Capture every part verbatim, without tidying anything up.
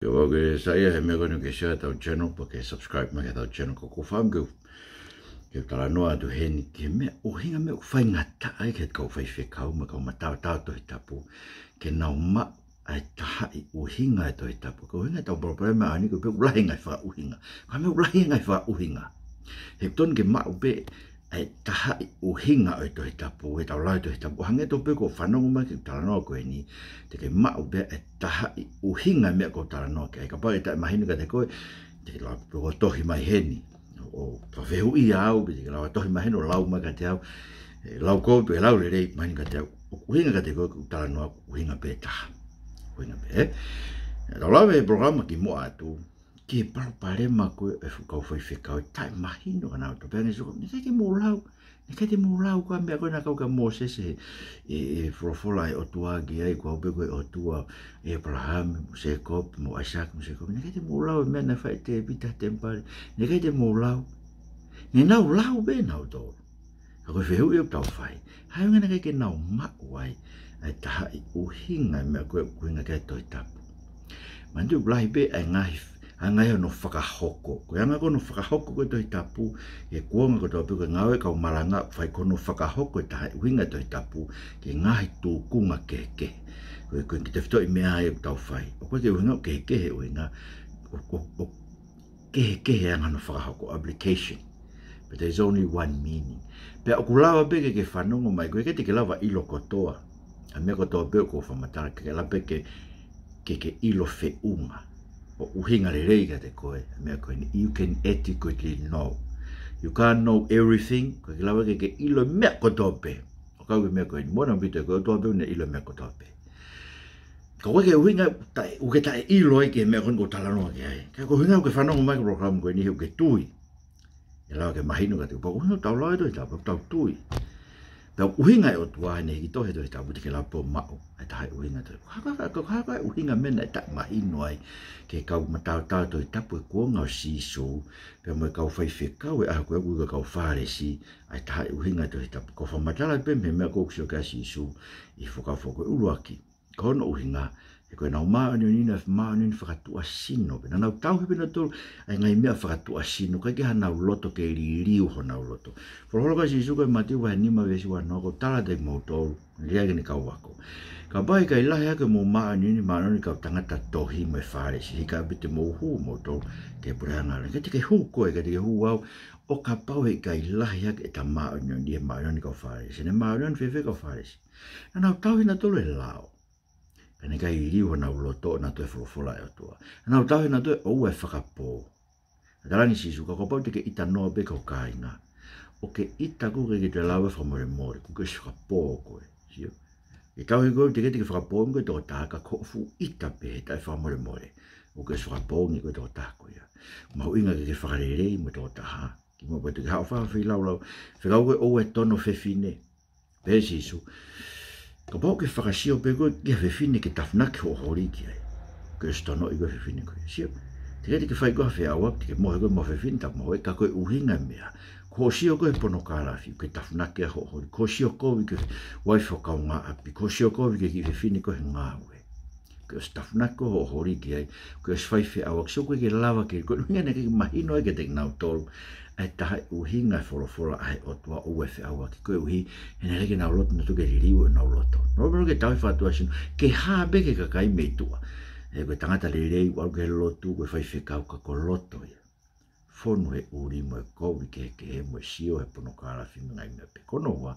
Ke ʻoua ke saiʻia he meʻa ko eni ke share ʻetau channel, pea ke subscribe mai ki heʻetau channel. Ko ʻeku fakaʻamu ke, ke talanoa atu heni ki he meʻa ʻuhinga, meʻa ʻoku faingataʻa ai ki he kau faifekau mo e kau mataotao Tohi Tapu ke nau maʻu ʻa e tahaʻi ʻuhinga ʻo e Tohi Tapu. Ko e ʻuhinga ʻetau palopalema ʻaho ni ko e pē ʻoku lahi e ngaahi fakaʻuhinga. Ko e meʻa ʻoku lahi e ngaahi fakaʻuhinga. He ʻoku totonu ke maʻu pē ʻa e tahaʻi ʻuhinga ʻo e Tohi Tapu, heʻetau lau e Tohi Tapu. ʻO hangē tofu pē ko e fanongo mai ki heʻeku talanoa ko eni, te ke maʻu pē ʻa e tahaʻi ʻuhinga e meʻa ʻoku ou talanoa ki ai. Kapau ʻe taʻemahino kiate koe, te ke lava pē ʻo tohi mai heni ʻo, ʻo fakafehuʻia au, pe te ke lava tohi mai heni ʻo lau mai kiate au. ʻE lau kovi pe lau lelei, mahino kiate au. ʻUhinga kiate koe, ʻoku ou talanoa, ʻuhinga pē taha. ʻUhinga pē, ē? Tau lave he polokalama kimuʻa atu ki he palopalema ko ē ʻa e fuʻu kau faifekau, ʻe taʻemahino kinautolu. Pea hangē ko Sīsū, naʻe ʻikai ke mou lau. Naʻe ʻikai te mou lau ʻa e meʻa ko ē naʻe kau kia Mōsese, ʻe, ʻe folofola ʻa e ʻOtua ki ai, ko au pē ko e ʻOtua ʻo ʻĒpalahame, mo Sēkope, mo ʻAisake, mo Sēkope. Naʻe ʻikai te mou lau e meʻa naʻe fai ʻe Tēvita he temipale. Naʻe ʻikai te mou lau. Naʻa nau lau pē nautolu. Ka ko e fehuʻi ʻoku tau fai, ko e ʻuhinga naʻe ʻikai ke nau maʻu ai ʻa e tahaʻi ʻuhinga e meʻa ko ē ʻoku ʻuhinga ki ai e Tohi Tapu. Manatuʻi ʻoku lahi pē ʻa e ngaahi, ʻa e ngaahi anga hono fakahoko. Ko e anga ko ē hono fakahoko ko ē e Tohi Tapu, he kuonga kotoa pē ko e ngāue ʻa e kau malanga, fai ko hono fakahoko e tahaʻi ʻuhinga e Tohi Tapu ki he ngaahi tūkunga kehekehe. Ko e, ko e kiʻi tefitoʻi meʻa ia ʻoku tau fai. ʻOku ʻikai ke ʻuhinga ʻoku kehekehe e ʻuhinga, ʻo, ʻo, ʻo kehekehe e anga hono fakahoko, application. But there is only one meaning. Pea ʻoku lava pē ke ke fanongo mai, ʻoku ʻikai te ke lava ʻilo kotoa ʻa e meʻa kotoa pē ʻoku ou fakamatala, ka ke lava pē ke, ke, ke ʻilo feʻunga ʻo ʻuhinga lelei kiate koe ʻa e meʻa ko eni. You can adequately know. You can't know everything, ʻoku ʻikai ke lava ke ke ʻilo e meʻa kotoa pē. ʻO kau ki he meʻa ko eni, moʻoni ʻaupito, ko e ʻOtua pē ʻoku ne ʻilo e meʻa kotoa pē. Ka ʻoku ʻikai ke ʻuhinga taʻe, ʻoku ke taʻeʻilo ai ki he meʻa ko eni ʻoku ou talanoa ki ai. Ka ko e ʻuhinga ʻoku ke fanongo mai ki he polokalama ko eni he ʻoku ke tui. ʻE lava ke mahino kiate koe, pea ko e ʻuhinga ʻoku tau lau e Tohi Tapu, ʻoku tau tui. Pea ʻoku ʻuhinga e ʻOtua heʻene hiki tohi e Tohi Tapu te ke lava pē ʻo maʻu ʻa e tahaʻi ʻuhinga e Tohi Tapu. Ko e hā, ko e hā, ko e hā e ʻuhinga e meʻa naʻe taʻemahino ai ki he kau mataotao Tohi Tapu he kuonga ʻo Sīsū, pea mo e kau faifekau he ʻaho ko ē, ko e kau Fālesi, ʻa e tahaʻi ʻuhinga e Tohi Tapu. Ko e fakamatala pē mei he meʻa ko ē ʻoku sio ki ai ʻa Sīsū ʻi he Fuakava Foʻou ko e ʻuluaki. Ko hono ʻuhinga, he ko ʻenau māʻoniʻoni naʻe fakatuʻasino pē. Naʻa nau tauhi pē nautolu ʻa e ngaahi meʻa fakatuʻasino, ʻikai ke ʻi ai hanau loto ke liliu honau loto. Folofola ko ē ʻa Sīsū ko ē ʻi Mātiu vahe nima veesi uanoa, ʻoku ou tala atu kiate kimoutolu, lea ki heʻene kau ako. Kapau ʻe ʻikai lahi hake hoʻomou māʻoniʻoni, māʻoniʻoni e kau tangata tohi mo e Fālesi, he ʻikai pē te mou hū moutolu ki he puleʻanga ʻo e langi. ʻIkai te ke hū koe, ʻikai te ke hū au, ʻo kapau ʻe ʻikai lahi hake ʻeta māʻoniʻoni ʻi he māʻoniʻoni e kau Fālesi. Naʻe māʻoniʻoni fēfē e kau Fālesi? Naʻa nau tauhi nautolu e lao, ka naʻe ʻikai liliu honau loto ʻo nau tui e folofola ʻa e ʻOtua. Naʻa nau tauhi nautolu e ʻoua ʻe fakapō. Naʻe talaange ʻe Sīsū, ka kapau te ke ʻita noa pē ki hoʻo kāinga, ʻoku ke ʻita koe ʻikai ke toe lava e fakamolemole, kuo ke ʻosi fakapō koe. Sio? Ke tauhi koe, teʻeki ke fakapō koe e tokotaha, ka ko hoʻo fuʻu ʻita pē he taʻefakamolemole, kuo ke ʻosi fakapō koe e tokotaha ko ia. Mahuʻinga ke ke fakalelei mo e tokotaha. Kimuʻa pea te ke haʻu ʻo fai ha feilaulau. Fekau ko e ʻoua ʻe tono fefine. Pehē ʻe Sīsū, kapau ʻoku ke fakasio pē koe ki ha fefine ke tafunaki hoʻo holi ki ai, kuo ke ʻosi tonoʻi koe e fefine ko ia. Sio, teʻeki ai te ke fai koe ha feʻauaki, te ke mohe koe mo ha fefine, tapu mo e, ka ko e ʻuhinga e meʻa, ko hoʻo sio koe he ponokalafi, kuo ke tafunaki ai hoʻo holi. Ko hoʻo sio kovi ki he uaifi ʻo ho kaungāʻapi, ko hoʻo sio kovi ki he kiʻi fefine ko ē he ngāue, kuo ke ʻosi tafunaki koe hoʻo holi ki ai, kuo ke ʻosi fai feʻauaki. Sio, ʻoku ʻikai ke lava ke, ko e ʻuhinga naʻe ʻikai ke mahino ai kiate kinautolu ʻa e tahaʻi ʻuhinga e folofola ʻa e ʻOtua ʻoua ʻe feʻauaki, koeʻuhi he naʻe ʻikai ke nau loto nautolu ke liliu honau loto. Nau loto ke tauhi fakatuʻasino, ke hā pē ki he kakai mei tuʻa. He ko e tangata lelei, ʻalu ki he lotu, ko e faifekau, ka ko e loto ia fonu he ʻuli mo e kovi kehekehe mo e sio he ponokalafi mo e ngaahi meʻa pehē. Ko hono ua,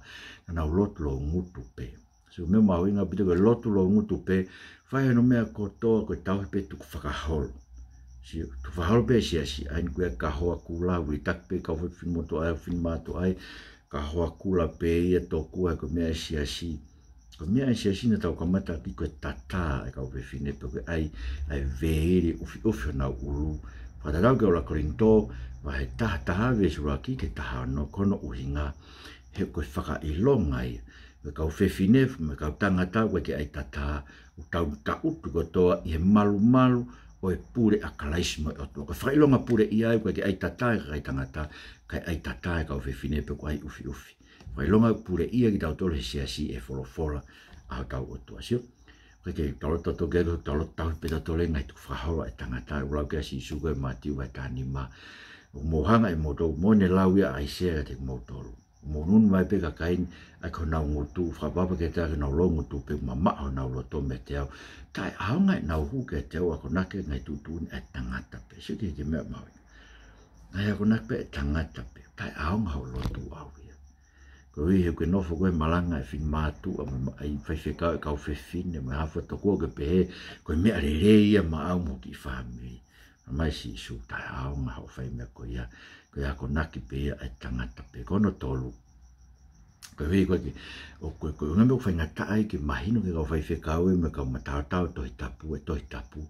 naʻa nau lotu loungutu pē. Sio, meʻa mahuʻinga ʻaupito ko e lotu loungutu pē, fai hono meʻa kotoa ko e tauhi pē tukufakaholo. Sio, tukufakaholo pē e siasi, ʻai eni ko e kahoa kula, vilitaki pē e kau fefine motuʻa, fefine mātuʻa, kahoa kula pē ia, tokua ko e meʻa e siasi. Ko e meʻa e siasi naʻa tau kamata ʻaki ko e tatā e kau fefine pe ko e ʻai, ʻai veili ʻufiʻufi honau ʻulu. Fakatatau ki he ʻuluaki Kolinitō vahe taha taha veesi ʻuluaki ki he taha ono, ko hono ʻuhinga, he ko e fakaʻilonga ia ʻo e kau fefine mo e kau tangata ʻoku ʻikai ke ʻai tatā, ʻoku tau tangutu kotoa ʻi he malumalu ʻo e pule ʻa Kalaisi mo e ʻOtua. Ko e fakaʻilonga pule ia ʻoku ʻikai ke ʻai tatā e kakai tangata, kae ʻai tatā e kau fefine pe ko e ʻai ʻufiʻufi. Fakaʻilonga pule ia kitautolu he siasi ʻi he folofola ʻa hotau ʻOtua. Sio? ʻIkai ke tau loto toki ʻai, tau loto tau pē tautolu e ngaahi tukufakaholo ʻa e tangata, ʻoku lau ki ai ʻa Sīsū ko e Mātiu vahe taha nima. ʻOku mou hanga ʻe moutolu, mo ne lau ia ʻa ʻAisea kiate kimoutolu. ʻOku mou nunu mai pē kakai ni ʻaki honau ngutu, fakaʻapaʻapa kiate au ʻaki honau loungutu, pea ʻoku mamaʻo honau loto meiate au. Taʻeʻaonga ʻenau hū kiate au ʻo akonaki ki he ngaahi tuʻutuʻuni ʻa e tangata pē. Sio ki he, ki he meʻa mahuʻinga. Ngaahi akonaki pē ʻa e tangata pē. Taʻeʻaonga hoʻo lotu ʻau ia. Koeʻuhi he ʻoku ke nofo koe ʻo malanga ʻi he finemātuʻa mo e ma-, ʻa e faifekau ʻa e kau fefine, mo e hā fua, tokua ʻoku ke pehē ko e meʻa lelei ia maʻau mo e kiʻi fāmili. Talamai ʻe Sīsū, taʻeʻaonga hoʻo fai e meʻa ko ia, ko e akonaki pē ia ʻa e tangata pē. Ko hono tolu, koeʻuhi ko e, ʻoku, ko e, ko e ʻuhinga ia ʻoku faingataʻa ai ke mahino ki he kau faifekau ia mo e kau mataotao Tohi Tapu, ʻa e Tohi Tapu,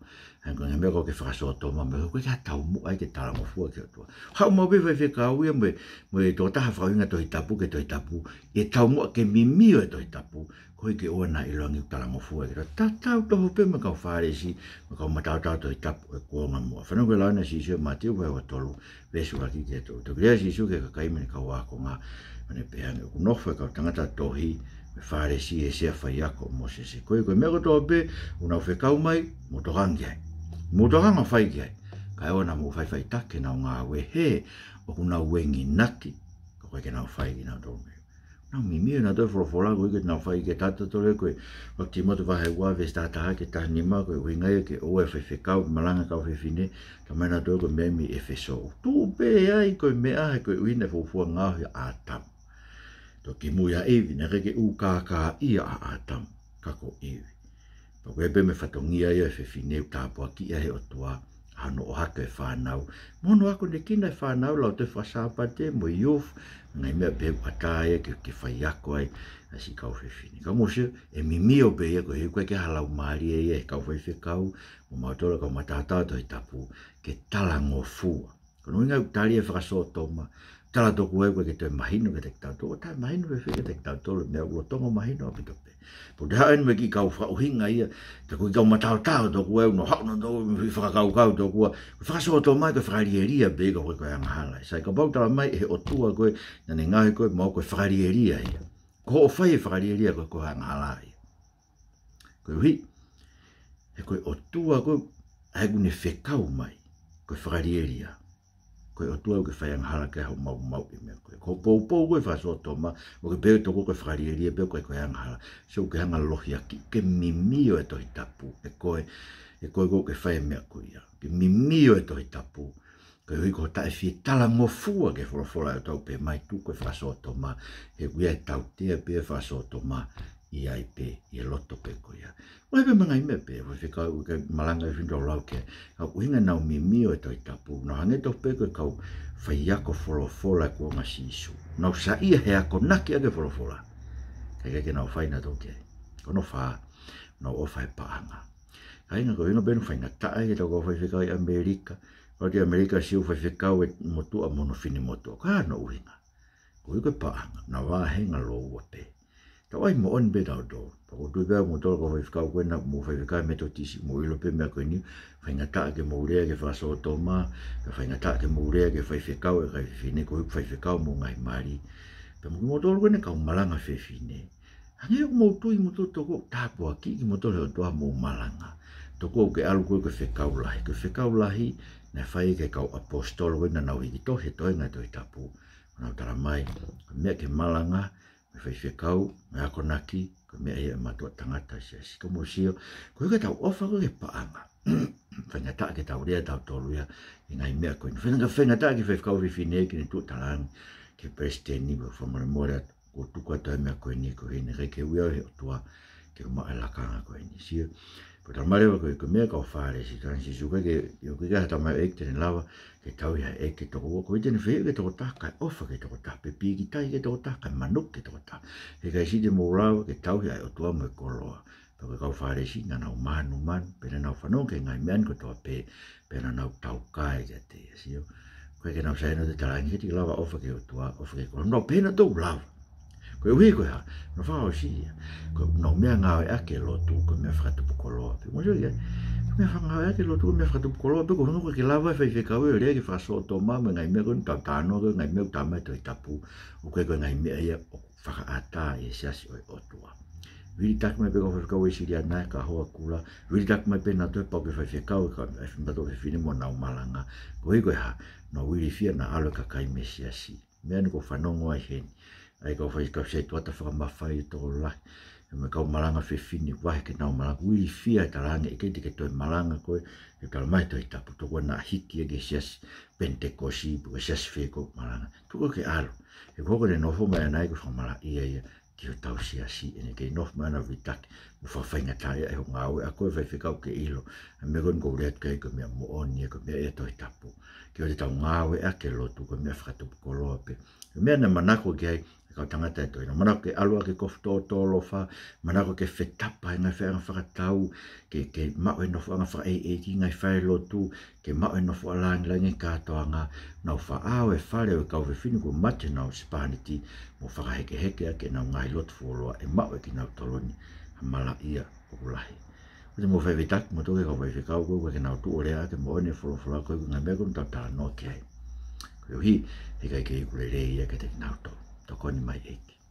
ʻa ia ko e ngaahi meʻa ko ē ʻoku ke fakasōtoma mo ia, ʻoku ʻikai ke ʻi ai ha taumuʻa ia ke talangofua ki he ʻOtua. Haʻu maʻu pē faifekau ia mo e, mo e tokotaha fakaʻuhinga Tohi Tapu ki he Tohi Tapu, ʻi he taumuʻa ke mimio e Tohi Tapu, koeʻuhi ke ʻoua naʻa ʻiloange ʻoku talangofua ki he ʻOtua. Tatau tofu pē mo e kau Fālesi mo e kau mataotao Tohi Tapu ʻo e kuonga muʻa. Fanongo ki he lau ʻa Sīsū ʻi he Mātiu vahe ua tolu, veesi ʻuluaki ki he tolu. Toki lea ʻa Sīsū ki he kakai mo ʻene kau ākonga, ʻo ne pehē ange, ʻoku nofo e kau tangata tohi mo e Fālesi ʻi he sea faiako ʻo Mōsese. Koeʻuhi ko e meʻa kotoa pē ʻoku nau fekau mai, mou tokanga ki ai. Mou tokanga ʻo fai ki ai. Kae ʻoua naʻa mou faʻifaʻitaki ki heʻenau ngāue, he ʻoku nau enginaki, ka ʻoku ʻikai ke nau fai kinautolu mei. Nau mimio ʻenautolu e folofola, koeʻuhi ke nau fai ki ai. Tatau tofu ko e, ʻuluaki Tīmote vahe ua veesi taha taha ki he taha nima, ko e ʻuhinga ia ke ʻoua ʻe faifekau, malanga kau fefine, talamai ʻenautolu ko e meʻa mei ʻEfesō. Tuʻu pē ai ko e meʻa he ko e ʻuhinga e fuofua ngaohi ʻa ʻĀtama. Toki muiaʻi ʻa ʻIvi, naʻe ʻikai ke ʻū kākāʻia ʻa ʻĀtama, ka ko ʻIvi. Pea ko e pē meʻa fatongia ia ʻo e fefine ʻoku tāpuakiʻi ʻe he ʻOtua ʻa hono ʻohake ʻo e fānau. Mo hono akonekina e fānau, lautohi faka-Sāpate mo e youth, ngaahi meʻa pehē ʻoku ʻatā ia ke, ke faiako ai ʻa e siʻi kau fefine. Ka mou sio, ʻe mimio pē ia koeʻuhi ʻoku ʻikai ke ʻi ai ha laumālie ia ʻi he kau faifekau mo mautolu kau mataotao Tohi Tapu ke talangofua. Ko hono ʻuhinga ʻoku tali e fakasōtoma, tala tokua ʻoku ʻikai ke toe mahino kiate kitautolu, ʻoku taʻemahino fēfē kiate kitautolu e meʻa ʻoku lolotonga mahino ʻaupito pē. Pea ʻoku te haʻu eni mo e kiʻi kau fakaʻuhinga ia, tā ko e kiʻi kau mataotao tokua ʻoku nau haʻu ʻo nau fakakaukau tokua, ko e fakasōtoma ko e fakalielia pē ka ʻoku ʻikai ko e angahala. Sai, kapau ʻoku talamai ʻe he ʻOtua ko ē naʻa ne ngaohi koe mo au ko e fakalielia ia, ko hoʻo fai e fakalielia ko e, ko e angahala ia. Koeʻuhi, he ko e ʻOtua ko ē ʻa ē ʻoku ne fekau mai, ko e fakalielia. Ko e ʻOtua ʻoku ke fai angahala ki ai hoʻo maumauʻi e meʻa ko ē. Ko hoʻo poupou ko ē fakasōtoma, mo ke pehē tokua ko e fakalielia pē, ʻoku ʻikai ko e angahala. So ʻoku ke hanga ʻo lohiakiʻi, ke mimio e Tohi Tapu, ʻe koe, ʻe koe ʻoku ke fai e meʻa ko ia. Ke mimio e Tohi Tapu, koeʻuhi ko hoʻo taʻefie talangofua ki he folofola ʻa e ʻOtua ʻoku pehē mai tuku e fakasōtoma, he ʻoku ʻi ai e tautea pē e fakasōtoma, ʻi ai pē, ʻi he loto pē ko ia. ʻOku ʻi ai pē mo e ngaahi meʻa pē, ʻoku fekau ke malanga e fefine ʻoku lau ki ai. Ka ʻoku ʻuhinga ʻenau mimio e Tohi Tapu, nau hangē tofu pē ko e kau faiako folofola ʻo e kuonga ʻo Sīsū. Nau saiʻia he akonaki ʻaki e folofola, ka ʻoku ʻikai ke nau fai ʻenautolu ki ai. Ko hono fā, nau ʻofa he paʻanga. Kāinga, ko e ʻuhinga pē ʻoku faingataʻa ai ke tau kau faifekau ʻi ʻAmelika. Ko e ʻAmelika, sio, faifekau e motuʻa mo hono finemotuʻa. Ko e hā hono ʻuhinga? Koeʻuhi ko e paʻanga, nau vāhenga lōua pē. Tau ʻai moʻoni pē tautolu. Pea ʻoku ou tui pē au, moutolu kau faifekau ko ena, mou faifekau he Metotisi, mou ʻilo pē e meʻa ko eni, faingataʻa ke mou lea ki he fakasōtoma, pea faingataʻa ke mou lea ki he faifekau ʻa e kakai fefine, koeʻuhi ʻoku faifekau homou ngaahi mali. Pea mo kimoutolu ko ena kau malanga fefine, hangē ʻoku mou tui moutolu tokua ʻoku tāpuakiʻi kimoutolu ʻe he ʻOtua hoʻomou malanga. Tokua ʻoku ke ʻalu koe ko e fekau lahi. Ko e fekau lahi naʻe fai ki he kau ʻaposetolo ko ē naʻa nau hiki tohi e toenga e Tohi Tapu. Nau talamai, ko e meʻa ki he malanga, mo e faifekau, mo e akonaki, ko e meʻa ia ʻa e mātuʻa tangata ʻo e siasi. Ka mou sio, koeʻuhi ko ʻetau ʻofa ko ē ki he paʻanga, faingataʻa ke tau lea tautolu ia ʻi he ngaahi meʻa ko eni. Faingataʻa, faingataʻa ki he faifekau fefine ke ne tuʻu ʻo talaange ki he palesiteni, pea fakamolemole atu, ʻoku ou tuku atu e meʻa ko eni koeʻuhi naʻe ʻikai ke ui au ʻe he ʻOtua ke u maʻu e lakanga ko eni. Sio, pea talamai leva ko e, ko e meʻa ʻa e kau Fālesi, talaange ʻe Sīsū, ʻikai ke, ʻoku ʻikai ha tamaioʻeiki te ne lava ke tauhi ha ʻeiki ʻe toko ua, koeʻuhi te ne fehiʻa ki he tokotaha kae ʻofa ki he tokotaha, pe pīkitai ki he tokotaha kae manuki ki he tokotaha. He ʻikai siʻi te mou lava ke tauhi ʻa e ʻOtua mo e koloa. Pea ko e kau Fālesi naʻa nau mānumanu, pea naʻa nau fanongo ki he ngaahi meʻa ni kotoa pē, pea naʻa nau taukae kiate ia. Sio, ʻoku ʻikai ke nau sai ʻenautolu ʻo talaange ke te lava ʻofa ki he ʻOtua, ʻofa ki he koloa. Nau pehē ʻenautolu ʻoku lava. Koeʻuhi ko e hā? Nau fakaʻosi ia. Ko ʻenau meʻangāueʻaki e lotu ko e meʻa fakatupu koloa pē. Mou sio ia. Meʻa fakangāueʻaki e lotu ko e meʻa fakatupu koloa pē, ko hono ʻikai ke lava e faifekau ia ʻo lea ki he fakasōtoma mo e ngaahi meʻa ko eni, tau talanoa ki he ngaahi meʻa ʻoku talamai ʻe he Tohi Tapu ʻoku ʻikai ko e ngaahi meʻa ia ʻoku fakaʻatā ʻi he siasi ʻo e ʻOtua. Vilitaki mai pē kau faifekau Uēsiliana ē, ka hoa kula. Vilitaki mai pē naʻa toe pau ke faifekau e kau, e fefine mo nau malanga. Ko e ʻuhi ko e hā? Naʻa nau ilifia naʻa ʻalu e kakai mei he siasi. Meʻa ni ʻoku ou fanongo ai heni. ʻA e kau fai, kau setuata fakamafai ʻe tokolahi. Mo e kau malanga fefine, vahe ke nau malanga. Ilifia e talaange ʻe ʻikai te ke toe malanga koe. He talamai ʻe he Tohi Tapu, tokua naʻa hiki ia ki he siasi Penitekosi, pe ko e siasi fē ʻoku malanga. Tuku ke ʻalu. He ko hono nofo mai ʻana ia ko e fakamalaʻia ia ki hotau siasi, ʻene kei nofo mai ʻana ʻo vilitaki mo fakafaingataʻaʻia e hoʻo ngāue ʻa koe faifekau ke ʻilo ʻa e meʻa ko eni ʻoku ou lea atu ki ai ko e meʻa moʻoni, ko e meʻa ia ʻa e Tohi Tapu. Ke ʻoua te tau ngāue ʻaki e lotu ko e meʻa fakatupu koloa pē. Ko e meʻa naʻe manako ki ai e kau tangata ʻe tolu. Naʻe manako ke ʻalu ʻaki e kofu tōtōlofa, manako ke fetapa he ngaahi feʻanga fakatau, ke, ke maʻu e nofoʻanga fakaʻeiʻeiki, ngaahi falelotu, ke maʻu e nofoʻanga lāngilangi kātoanga. Nau faʻao e fale ʻo e kau fefine kuo mate honau sipahaneti, mo fakahekeheke ʻaki ʻenau ngaahi lotu fuoloa ʻe maʻu ʻe kinautolu ni ha malaʻia ʻoku lahi. ʻOua te mou fai vilitaki mo toki kau faifekau ko ē ke nau tuʻu ʻo lea ʻaki e moʻoni e folofola ko ē, ko e ngaahi meʻa ko eni ʻoku tau talanoa ki ai. Koeʻuhi he ʻikai ke iku lelei ia kiate kinautolu. Tokoni mai ʻEiki.